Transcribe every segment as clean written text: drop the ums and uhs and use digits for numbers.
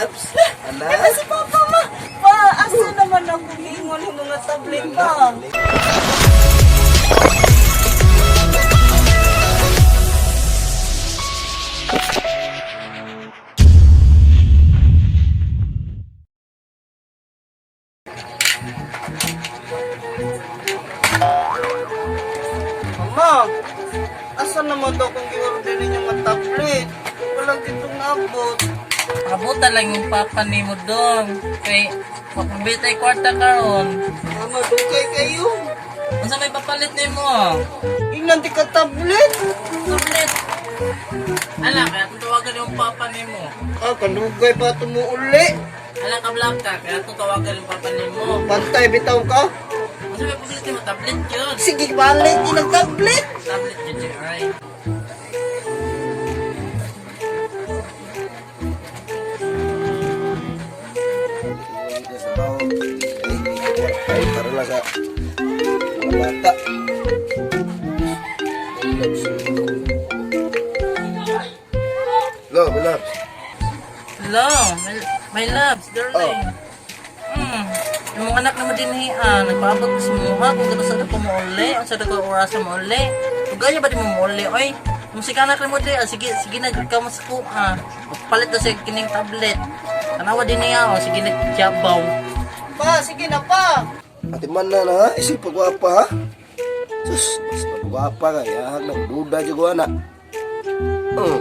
Loves. Anak. Ito si Papa ma. Pa, asa naman ako gingon ng mga tablet pa? Mama, asa naman daw kung gi-order ninyo mga tablet? Walang kitong naabot. Abutan lang yung papa nimo dong. Kay makabit ay kwarta karon. Mama, dugay kayo. Unsa may papalit nimo? Ingnan di ka tablet. Tablet. Ala, kaya itong tawagan yung papa nimo. Ah, kanugay pa tumuuli. Ala ka black ka, kaya itong tawagan yung papa nimo. Pantay bitaw ka. Unsa may papalit nimo? Tablet yun. Sige, balik din ang tablet. Tablet yun, Jay. Ay, para lang sa mga bata. Love, love. Hello, my loves, darling. Yung mga anak naman din ah, nagpaabot ko sa muha kung gano'n sa ko muuli, ang sa ko oras mo uli. Kung ganyan ba di mo muuli, oy? Kung si kanak mo di, ah, sige, sige na, ka mo sa kuha. Palit na sa kining tablet. Tanawa din niya, oh, sige na, jabaw. Pa, sige na pa. Ate man na na, isip pagwapa ha. Sus, mas pagwapa ka. Yahag nagduda dyan ko anak. Oh.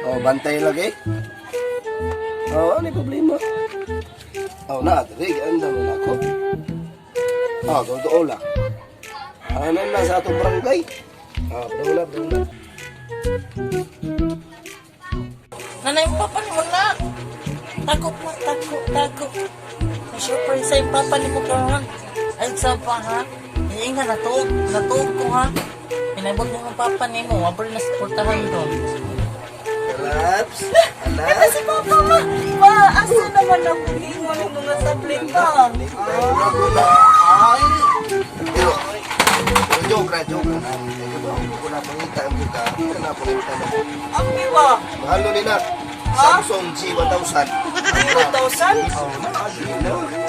Oh, bantay lagi. Oh, ano yung problema? Oh, na, diri, anda mo na ako. Oh, totoo lang. Ano na sa atong barangay? Oh, bro na, bro na. Nanay, yung papa ni mo na. Tago mo, tago, tago. May surprise sa yung papa ni mo karon. Ay, sa pa ha. Hindi nga, natuog, natuog ko ha. Pinabot mo ang papa ni mo, wabro na suportahan doon. Loves, Ito anak. si Papa ma. Pa, asa naman ako gingon ng mga tablet pa? Ay! Pero, joke na, joke na. Ako na pangita ang buka. Ako na pangita na. Ang biwa. Mahal nun nila. Samsung G1000. 2,000? Oh, na.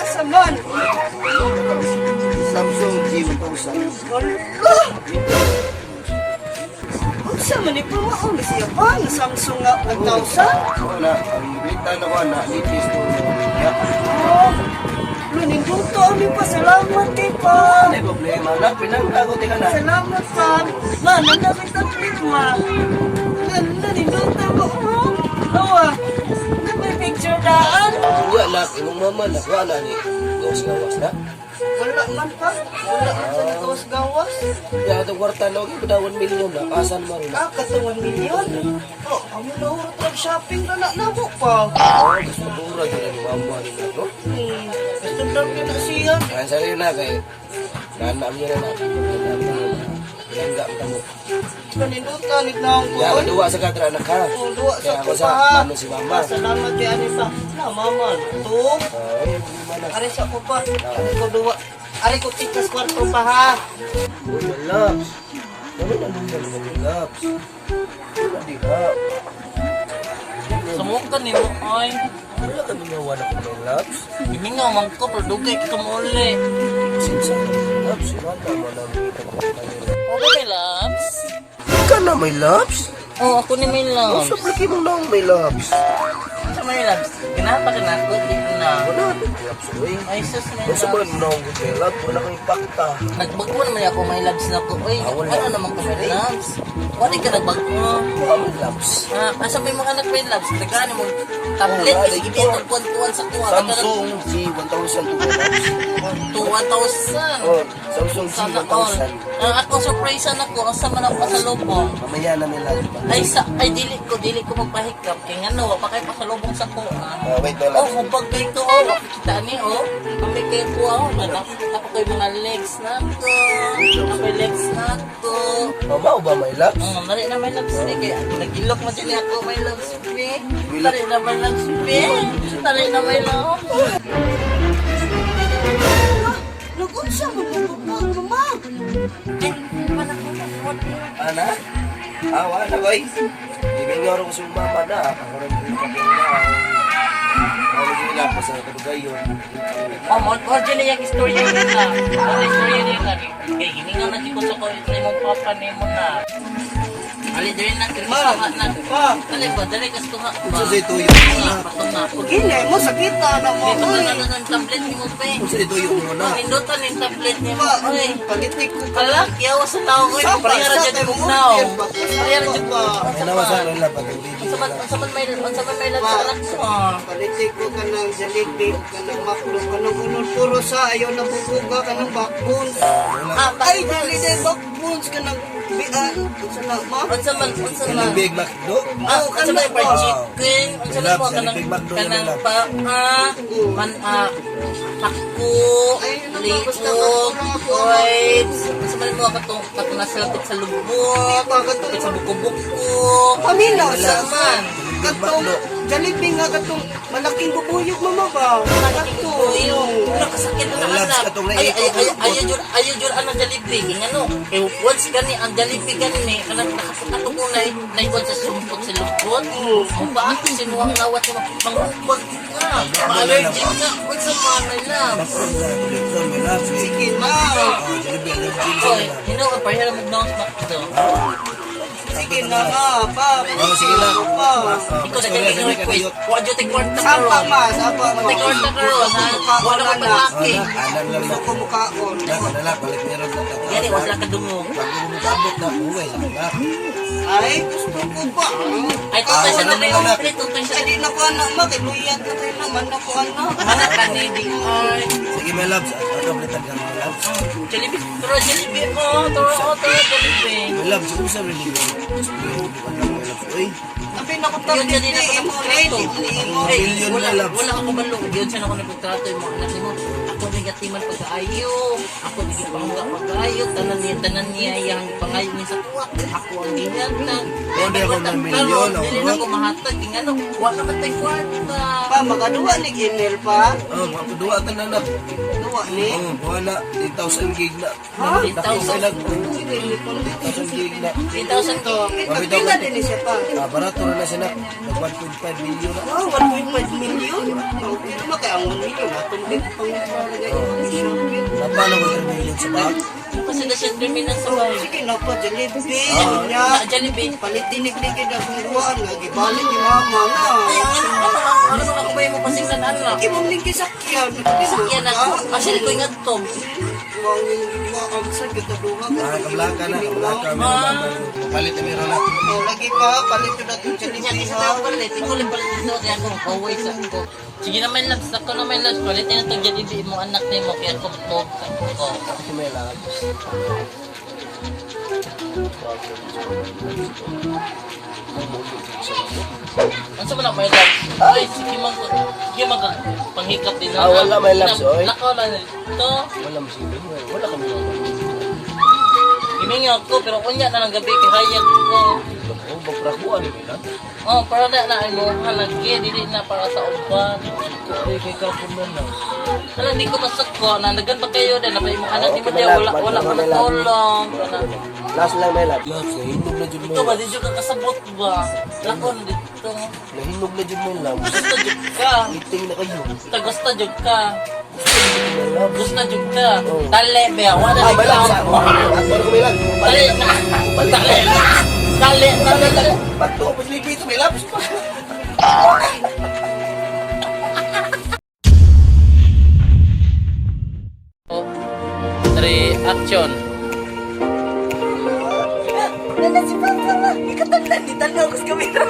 Asa man? Samsung G1000. Wala! Unsa man ni pa mao na siya pa? Nga Samsung nga 1,000? Oo na, ang bita na ko na, latest to. Ya, Oh, Luninduto ami pa. Salamat kay pa. ano problema na? Pinangkago ka na. Salamat pa. Ma, nandamit tablet ma. Naninduto ko. Oh, awa. Na may picture daan. Wala na, imong mama na, wala ni. Gawas gawas na. Wala man pa. Wala man sa gawas gawas. Ya, itong kwarta na, okay, pada 1 million na. Kasan mo rin. Ah, kato 1 million. Oh, amo na urot lang shopping na na namo pa. Oh, gusto dura dyan ni mama ni na, no? Gusto lang yun na siya. Kaya sarili na kay nanam niya na na. Nanam niya na. Bilangga ang tamo. Kanindutan, nagnaong ko. Ya, duwa sa katra anak ha. Oh, duwa sa Kaya ako ko sa pa ha. mano si mama. Ah, salamat kay ani pa. Na mama, to. Ay, problema na. Ari sa ko pa. Ari ko duwa. Ari ko tikas kwarto pa ha. Uy, my loves. Ano na nung my loves? Wala di ha. Sumuka ni mo, oy. Wala ka minawa na ko, my loves. Himingaw man ko, pero dugay ka muli. Sinsa na, my loves. Wala mo na kita ko kanina. Okay, my loves? Ika na, my loves. Oh, ako ni my loves. Sa plaki mo na, my loves. Sa my loves, ganahan pa ka na ako, di na. Wala na, my loves. Uy. Ay, sus, my Sa loves. mga naong my loves, wala kang impacta. Nagbago naman ako, my loves na ko. Uy, Ah, wala. ano naman ko, my loves? Wala ka nagbago. Wala, my loves. Ah, asa may mga anak, my loves? Tagaan mo, tablet, Wala, kasi dito. ginagkuhan sa kuha. Samsung G1000 to my loves. To 1,000. Oh, Samsung Sana all. G1000. Ang akong surprise na ko, asa man ako pasalubong. Mamaya na may loves. Ay sa ay dili ko magpahikap kay ngano wa pa kay pasalubong sa ko. Ah. Ah, wait, my Oh, loves. hubag kay to oh, kita ni oh. Kami kay ko oh, ako ko'y mga legs na to. Ako legs na to. Oh, mao ba my loves? Oh, mali na may loves ni kay nagilok mo din ako may loves ni. Mali na may loves ni. Mali na may loves. Nagunsa mo mo pa, mama. Ay, wala ko na. Ana? Ah, wala koy. Ibig nga ko sa mama na. Ako rin ko na. Basta kadugayon. Oh, mo mo dyan yung istorya niya na. Ano istorya niya na? Kay giningaw na ko sa ko sa imong papa nimo na. Ali diri na kay Ma, na. pa. Dali ba, dali kas tuha ba. Unsa say tuyo mo na? Patong na. Gini mo sakita na mo. Dito Oy. na na ng tablet nimo pe. Unsa say tuyo mo na? Pindutan yung tablet nimo. Pa, Oy. palitik ko. Kala, kiyawa sa tao ko. Sapa, Pareha ra sapa, dyan yung mo, now. ba? Pareha ra dyan. Ba? Ay naman sa ano lang pag baby. Unsa man may unsa man may sa anak ko. Palitik ko kanang Jollibee o kanang Macdo kanang unod puro sa ayaw na bubuga kanang backbones. Ah, Ay, dali dali backbones kanang bian. Unsa na ma? Unsa man. Big McDo. Ah, Oh, unsa man kana fried ba? chicken, unsa man po Love, kanang Big Mac do kanang yun, pa ah, man ah tako, Ay, ano ba, basta liog, katulong ako. oids, unsa man mo katong katong nasalapit sa lubot, Ba, katong- kapit sa buko-buko. Paminaw Unsa sa man. Katong Jollibee nga katong malaking bubuyog mama ba? Kato. Nakasakit na Loves, anak. katong Ay, ay, naikot. ay, ayaw jud, ayaw jud anang Jollibee. Ngano? Kay once gani ang Jollibee gani kanang nakasakato ko na naiwan sa sumpot sa lubot. Ang baak sinuwang lawat mo manghubag ka. Ma-allergic ka. Unsa man my love. Sige na. Oy, you know, pareha lang mag-bounce back to. Sige na nga, pa. Oh, sige na. Pa. Ikaw na kay request. Wa jud tay kwarta Sapa karon. ma, sapa ma. Tay kwarta karon ha. Wala ko palaki. Anan lang Gusto na. ko mukaon. Wala balik meron na. Yani wala ka dungog. Pag umabot na buhay sa anak. Ay, gusto ko pa. Ay, tutoy sa Ah, dali. wala. Tutoy sa Ay, di na ko anak ma, kay luyag na tayo naman na ko anak. Anak ka ni di ay. Sige, my loves. Ako kablitan ka, my loves. Jollibee, turo Jollibee oh, turo oh, turo Jollibee. My loves, usap rin yun. Uy, Abi na ko Yun tablet siya din ni ako imo, nagpagtrato. ni imo. Hey, Million wala, na loves. wala ako balong. Yun siya na ako nagpagtrato yung mga anak nimo. Ako nagatiman pag-aayo. Ako nagipangga pag-aayo. Tanan niya yang pangayo niya sa kuwa. Ako ang gingatan. Oh, di ako ng milyon, oh. Dili na ako mahatag. Ingano, wala man tayo kwarta. Pa, makaduwa ni email pa. oh, mapaduwa ka na na. Duwa ni. Oh, buwan na. 8,000 gig na. Ha? 8,000? 8,000 gig na. 3,000 ko. Pila din ni siya pa. Ah, barato na na siya na. Nag 1.5 million na. Wow, 1.5 million. Okay naman kaya ang 1 million. Atong din pang palagay. Napano ko 3 million sa bank? Kasi na siya terminal sa bahay. Sige na pa, Jollibee. Ah. Nya. Na, Jollibee. Palit dinigligid akong duwaan nga gibalik ni mama na. Ay, ano, ano, ano, ano, ako ba yung mapasinglan, anak? Imong ning gisakyan. Sakyan ako. Actually, ko ingat to. Ang sa gitaduha. Ah, kablaka na, kablaka. Palit na meron na. Oh, lagi pa palit na itong Niya, Jollibee kasi ha. tayo palit. Ikaw lang palit dito. Kaya ako mapaway sa ako. Sige na, my loves. Ako na, my loves. Palit na itong Jollibee mo anak na mo. Kaya ako po. Ko. Kasi may loves. Ano man na, my loves? Ay, sige man ko. Sige man ka. Panghikap din na. Ah, wala, my loves, oy. Lakaw lang ito. Wala masibig. Wala kami mga. Gimingaw ko, pero kunya na lang gabi. Kay hayag ko. Oh, magprakuan ni lang. Oh, para na na ay mo halagi. Dili na para sa uban. Ay, kay kapon man lang. Ala, di ko masako. Nanagan pa kayo din. Napay mo anak ni Okay, mo my love. wala wala ko My love. natulong. Wala. Last lang, my love. Loves, nahinog na dyan Ito ba, di jud ka kasabot ba? Lako na dito. Nahinog na dyan, my love. Gusto jud ka. Meeting na kayo. Gusto, gusto jud ka. My love. Gusto jud ka. Oh. Dali ba, wala Ah, na my love. ikaw. Ato ko, my love. Dali na. Dali na. Dali, dali, dali. Bato, pasilipit, my love. Oh, three, action. Nana si Papa ma. Ikatanda ni tanaw ko sa kamera.